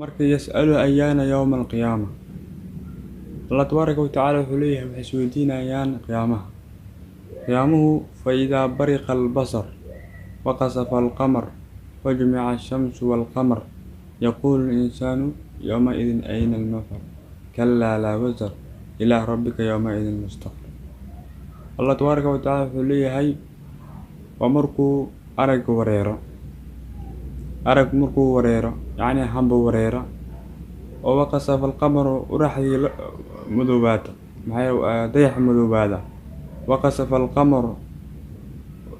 Marka yas'alu ayaana yowma alqiyaama, Allah tabaaraka watacaala wuxuu leeyahay waxay isweydiinayaan qiyaamaha. Qiyaamuhu fa idaa bariqa albasar waqasafa alqamar wajumica ashamsu waalqamar yaquulu linsaanu yowmaidin ayna almafar kalaa laa wasar ilaa rabbika yowmaidin mustaqar. Allah tabaaraka watacaala wuxuu leeyahay waa markuu aragga wareero, arag markuu wareero, yacni hamba wareera, oo waqasafa alqamaru uraxdii madoobaata, maxay dayaxa madoobaada, waqasafa alqamaru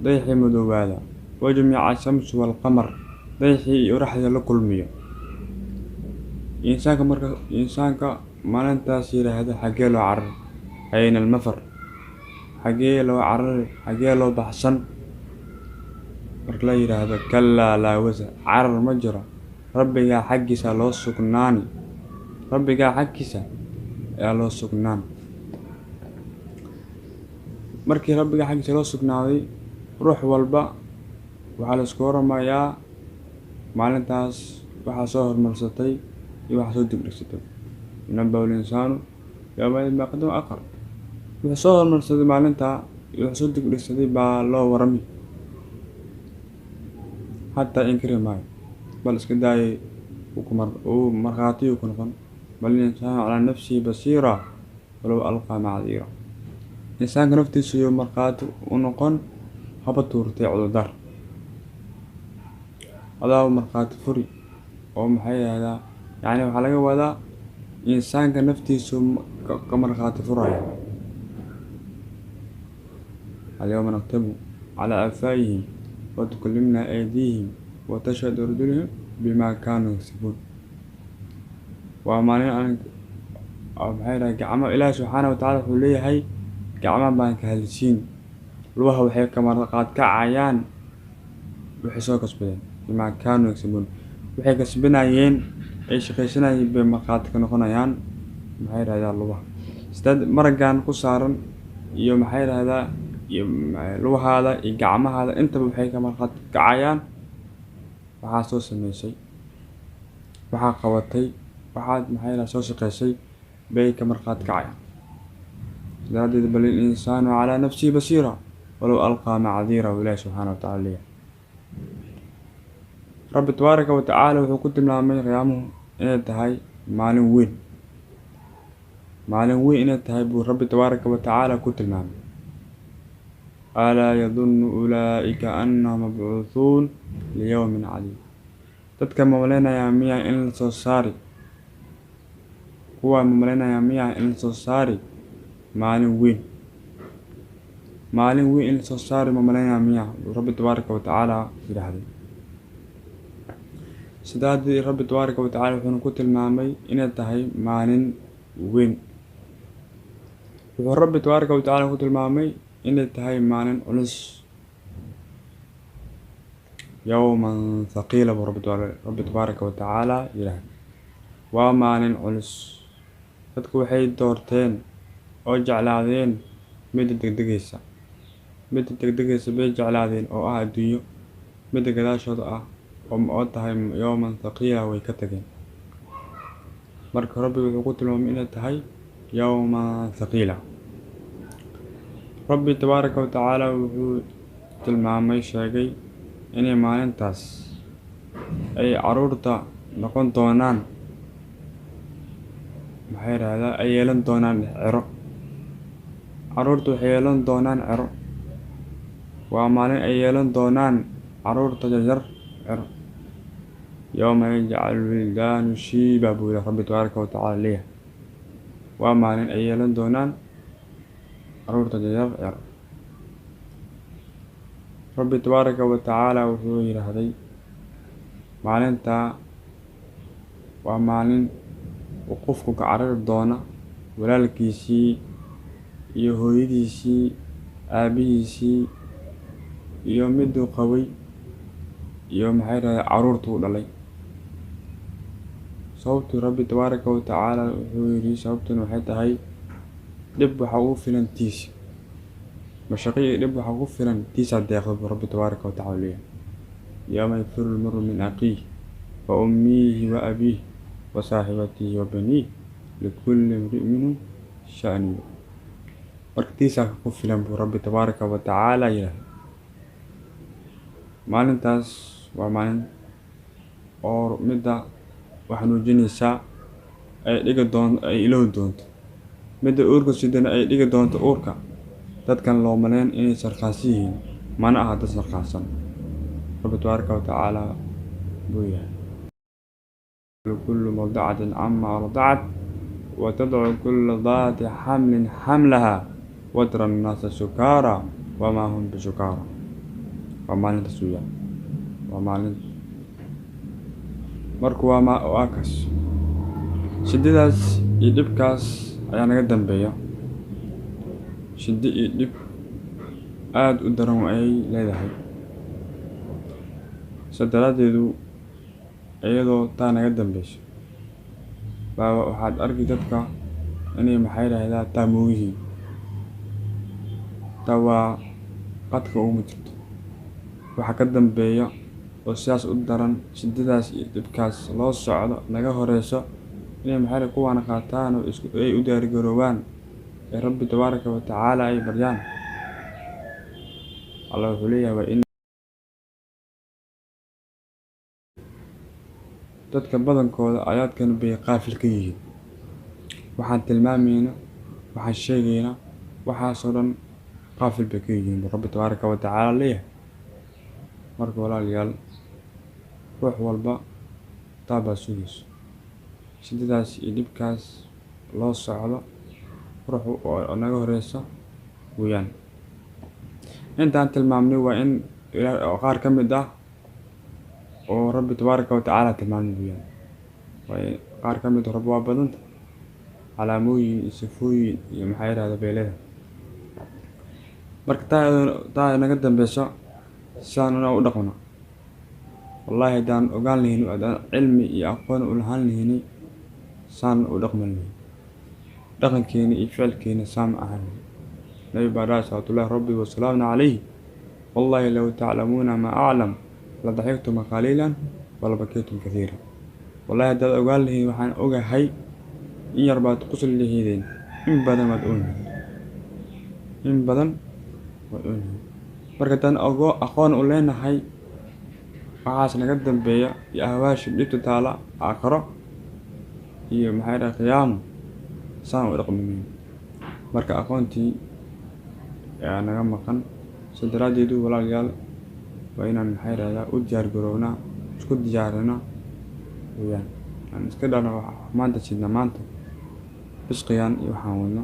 dayaxii madoobaada, wajumica ashamsu waalqamar dayaxii iyo uraxdii la kulmiyo. Insaanka marka insaanka maalintaas yidhaahda xaggee loo carari, ayna almafar, xaggee loo carari, xaggee loo baxsan. Marka la yidhaahdo kalaa laa wasar, carar ma jiro, rabbigaa xaggiisa loo sugnaani, rabbigaa xaggiisa ayaa loo sugnaan. Markii rabbigaa xaggiisa loo sugnaaday, ruux walba waxaa la isku waramayaa maalintaas waxaa soo hormarsatay iyo waxaa soo dibdhigsatay. Yunabbau linsaanu yowmaidin bimaa qaddama wa akhar. Wuxuu soo hormarsaday maalintaa iyo wuxuu soo dibdhigsaday baa loo warami, hataa inkiri maayo, bal iska daayay uu markhaatiyuu ku noqon. Bal insaanu calaa nafsihi basiira walow alqaa macdiira. Insaanka naftiisu yuu markhaati u noqon, haba tuurtay cudurdaar, adaa markhaati furi oo maxay yidhahdaa, yacni waxaa laga wadaa insaanka naftiisu ka markhaati furaya. Alyawma naktimu calaa afaahihim wa tukallimnaa aydiihim wa tashhadu arjuluhum bimaa kaanuu yagsibuun. Waa maalin aan maxay yidhahdaa gacmo, Ilaahi subxaana wa tacaala wuxuu leeyahay gacmaha baan ka hadlisiin, lugaha waxay ka marqaad kacayaan waxay soo kasbadeen. Bimaa kaanuu yagsibuun, waxay kasbanayeen ay shaqaysanayeen bay markhaati ka noqonayaan, maxay yidhahdaa lugaha. Sidaad maragan ku saaran iyo maxay yidhahdaa iyo lugahaada iyo gacmahaada intaba waxay ka markhaati kacayaan waxaa soo sameysay, waxaa qabatay, waxaad maxay yidhahdaa soo shaqaysay bay ka markhaati kacayaan. Sidaaddeed bal insaanu calaa nafsihi basiira walow alqaa macdiira, Ilaahi subxaana wa tacaala leeyahay. Rabbi tabaaraka wa tacaala wuxuu ku tilmaamay qiyaamuhu inay tahay maalin weyn, maalin weyn inay tahay buu Rabbi tabaaraka wa tacaala ku tilmaamay. Alaa yadunnu ulaa'ika annahum mabcuuthuun liyawmin cadiim. Dadka ma malaynayaa miyaa in la soo saari, kuwaa ma malaynayaa miyaa in la soo saari maalin weyn, maalin weyn in la soo saari ma malaynayaa miyaa, buu Rabbi tabaaraka wa tacaala yidhaahday. Sidaadii Rabbi tabaaraka wa tacaala wuxuuna ku tilmaamay inay tahay maalin weyn. Wuxuu Rabbi tabaaraka wa tacaala ku tilmaamay inay tahay maalin culus, yowman thaqiila buu Rabbi tabaaraka wa tacaala yidhaahday. Waa maalin culus. Dadku waxay doorteen oo jeclaadeen midda degdegaysa, midda degdegaysa bay jeclaadeen oo ah adduunyo, midda gadaashooda ah oo tahay yowman thaqiila way ka tageen. Marka Rabbi wuxuu ku tilmaamay inay tahay yowman thaqiila. Rabbi tabaaraka wa tacaala wuxuu tilmaamay, sheegay inay maalintaas ay caruurta noqon doonaan, maxay yidhahdaa, ay yeelan doonaan cero. Caruurta waxay yeelan doonaan cero. Waa maalin ay yeelan doonaan caruurta yaryar cero. Yowma yajcalu wildaanu shiiba buu yihi Rabbi tabaaraka wa tacaala leeyahay. Waa maalin ay yeelan doonaan caruurta yaryar cero. Rabbi tabaaraka wa tacaala wuxuu yidhaahday maalintaa waa maalin uu qofku ka carari doona walaalkiisii iyo hooyadiisii, aabihiisii iyo miduu qabay iyo maxay yidhahdaa caruurta uu dhalay. Sababtuu Rabbi tabaaraka wa tacaala wuxuu yidhi sababtuna waxay tahay dhib waxaa ugu filan tiisa, mashaqo iyo dhib waxaa ugu filan tiisaa deeqda buu Rabbi tabaaraka wa tacaala leeyahay. Yawma yafiru lmaru min aqiih wa ummihi wa abiih Wa saaxibatihi wa baniih likulli imri'in minhum sha'nu. Marka tiisaa ku filan buu Rabbi tabaaraka wa tacaala yidhaahday. Maalintaas waa maalin oo midda wax nuujinaysaa ay dhigi doon ay iloobi doonto, midda uurka sidana ay dhigi doonto uurka. Dadkan loo maleyn inay sarqaansan yihiin, mana aha dad sarqaansan. Rabbi tabaaraka wa tacaala buu yahay. Kullu murdicatin camma ardacat wa tadcu kulla daati xamlin xamlaha wa tara annaasa sukaara wamaa hum bisukaara. Waa maalintaas weeyaan, waa maalin marka waa kaas. Shidadaas iyo dhibkaas ayaa naga dambeeya. Shiddo iyo dhib aada u daran ayay leedahay. Sa daraaddeedu iyadoo taa naga dambeyso baa waxaad arki dadka inay maxay yidhaahdaa taa moogihiin. Taa waa qadka uguma jirto. Waxa ka dambeeya oo sidaas u daran, shidadaas iyo dhibkaas loo socdo naga horeyso, inay maxay kuwaana qaataan oo isku ay u diyaargaroobaan ee Rabbi tabaaraka wa tacaala ay baryaan. Allah wuxuu leeyahay waa in dadka badankooda aayaadkan bay qaafil ka yihiin. Waxaan tilmaamayna, waxaan sheegayna, waxaasoo dhan qaafil bay ka yihiin buu Rabbi tabaaraka wa tacaala leeyahay. Marka walaalayaal, ruux walba taa baa sugayso. Shidadaas iyo dhibkaas loo socdo ruux oo naga horeysa weeyaan. Intaan tilmaamnay waa in qaar ka mid ah oo Rabbi tabaaraka wa tacaala tilmaamay weeyaan. Waa qaar ka mid ah Rabbi waa badanta calaamooyin iyo sifooyin iyo maxay yidhahdaa bay leedahay. Marka taa naga dambeyso saan una u dhaqno. Wallaahi haddaan ogaan lahayn, haddaan cilmi iyo aqoon u lahaan lahayni, saan u dhaqman lahayn. Dhaqankeena iyo ficilkeena saan ma ahaan lahayn. Nabi baa dhahay salawaatullaahi rabbi wasalaamu calayhi, wallaahi low taclamuuna maa aclam la daxiktum qaliilan wala bakaytum kathiira. Wallaahi haddaad ogaan lahayn waxaan ogahay, in yar baad qosli lahaydeen, in badan waad oon lahayd, in badan waad oon lahayd. Marka haddaan aqoon u leenahay waxaas naga dambeeya iyo ahwaasha dhibta taala aakhiro iyo maxay dhahay qiyaamo, saan u dhaqmi mayno. Marka aqoontii ayaa naga maqan. Si daraaddeedu walaalayaal waa inaan maxay dhahdaa u diyaar garownaa, isku diyaarinaa weeyaan. Aan iska dhahno maanta sidna maanta fisqigan iyo waxaan wadno.